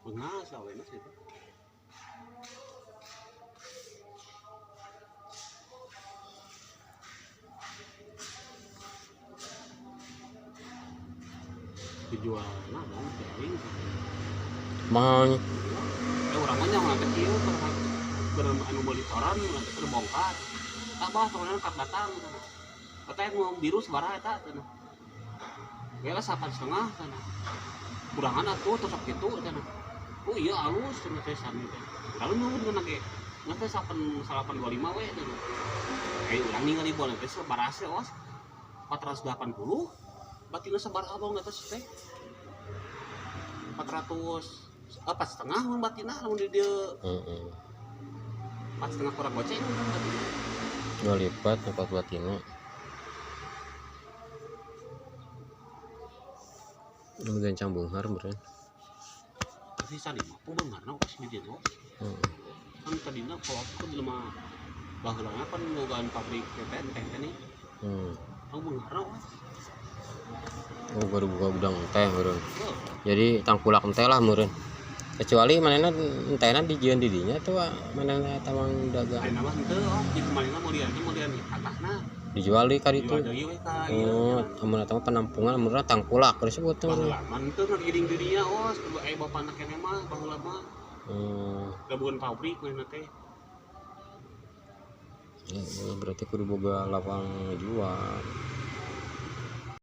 Beunghar sawena sih itu. Dijualna mau teh aing. Mahal. Eh urang mah nyaho teh kieu keur anu meuli toran urang teh keur bongkar. Tah bah toran kap datang cenah. Eta yang biru sabaraha eta cenah. Geus 8,5 cenah. Kurangan atuh tos sok kitu cenah. Oh iya alus cenah teh sami teh. Lalu nuhun cenah ge. Ngan teh 8 825 we cenah. Eh urang ningali boleh teh sabaraha sih os? 480. Batina sabaraha bang eta teh? 400 4,5 mun batina lamun di dieu. Heeh. 4,5 kurang goceng kan batina. Dua lipat empat batina. Nu gancang beunghar meureun. Tapi sadi mah pun beungharna os di dieu os. Heeh. Kan tadina kalau aku jelema baheulana kan bogaan pabrik teh teh teh nih. Oh beungharna os. Oh baru buka gudang teh meureun. Heuh. Jadi tangkulak teh lah meureun. Kecuali manehna entehna dijieun di dinya tuh manehna tawang dagang. Ayeuna mah henteu oh di kemarinna meulian teh meulian di atasna. Dijual deui ka ditu. Dijual deui we ka ieu. Oh, amun eta mah penampungan amun tangkulak disebut teh. Baheula mah henteu ngagiring di dinya os kudu aya bapana keneh mah baheula mah. Gabungan pabrik manehna teh. Ya, berarti kudu boga lapang jual.